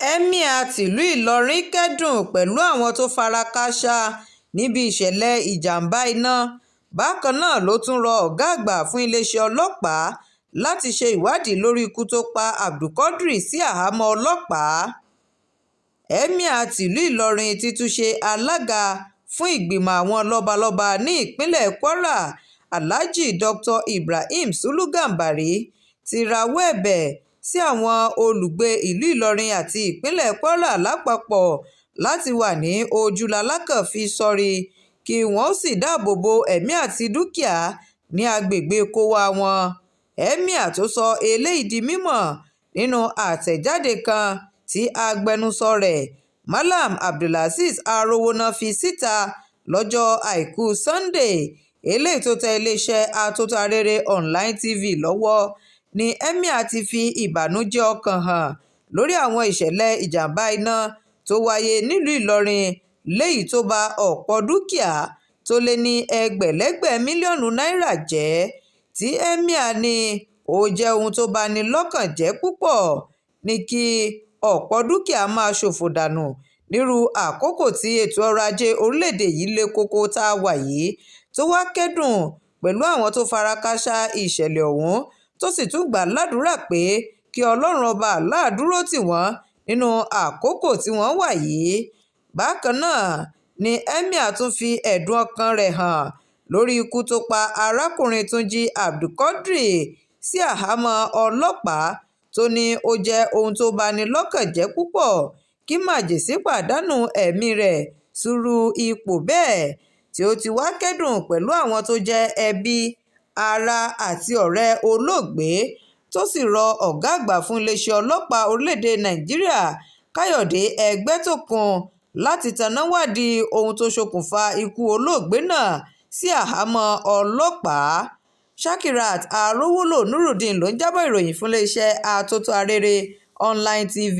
Emir tìlú Ìlọrin kẹ́dùn pẹ̀lú àwọn tó fara kááṣá níbi ìṣẹ̀lẹ̀ ìjàm̀bá iná. Bákan náà ló tún rọ ọ̀gá àgbà fún iléeṣẹ́ ọlọ́pàá láti ṣe ìwádìí lórí ikú tó pa Abdulquadri sí àhámọ́ ọlọ́pàá. Emir tìlú Ìlọrin ti tún ṣe alága fún ìgbìmọ̀ àwọn lọ́balọ́ba ní ìpínlẹ̀ Kwara, Alhaji Dr Ibrahim Sulu Gambari, ti rawọ́ ẹ̀bẹ̀ sí àwọn olùgbé ìlú Ìlọrin àti ìpínlẹ̀ Kwara lápapọ̀ láti wà ní ojúlalákàn fi sọrí, kí wọ́n sì dáàbò bo ẹ̀mí àti dúkìá ní agbègbè kóówá wọn. Emir tó sọ eléyìí di mímọ̀ nínú àtẹ̀jáde kan tí agbẹnusọ rẹ̀, Mallam Abdulazeez Arowona, fi síta lọ́jọ́ Àìkú Sannde, eléyìí tó tẹ iléeṣẹ́ Atótó-Arére Online TV lọ́wọ́, ní Emir ti fi ìbànújẹ́ ọkàn hàn lórí àwọn ìṣẹ̀lẹ̀ ìjàm̀bá iná tó wáyé nílùú Ìlọrin léyìí tó ba ọ̀pọ̀ dúkìá tó lé ní ẹgbẹ̀lẹ́gbẹ̀ mílíọ̀nù náírà jẹ́, tí Emir ní ó jẹ́ ohun tó bá ní lọ́kàn jẹ́ púpọ̀ ní kí ọ̀pọ̀ dúkìá máa ṣòfò dànù nírú àkókò tí ètò ọrọ̀ ajé orílẹ̀-èdè yìí le koko tá a wà yìí, tó wàá kẹ́dùn pẹ̀lú àwọn tó fara kááṣá ìṣẹ̀lẹ̀ ọ̀hún, tó sì tún gbà á ládùúrà pé kí Ọlọ́run ọba àlà dúró tì wọ́n nínú àkókò tí wọ́n wà yìí. Bákan náà ni Emir tún fi ẹ̀dùn ọkàn rẹ̀ hàn lórí ikú tó pa arákùnrin Túnjí Abdulquadri sí àhámọ́ ọlọ́pàá, tó ní ó jẹ́ ohun tó bá ní lọ́kàn jẹ́ púpọ̀ kí májèṣín pàdánù ẹ̀mí rẹ̀ sírú ipò bẹ́ẹ̀, tí ó ti wá kẹ́dùn pẹ̀lú àwọn tó jẹ́ ẹbí, ará àti ọ̀rẹ́ olóògbé, tó sì rọ ọ̀gá àgbà fún iléeṣẹ́ ọlọ́pàá orílẹ̀-èdè Nàìjíríà, Káyọ̀dé Ẹgbẹ̀tòkun, láti tanná wádìí ohun tó ṣokùnfà ikú olóògbé náà sí àhámọ́ ọlọ́pàá. Shakirat Arówólò Nurudeen ló ń jábọ̀ ìròyìn fún iléeṣẹ́ Atótó Arére Online TV.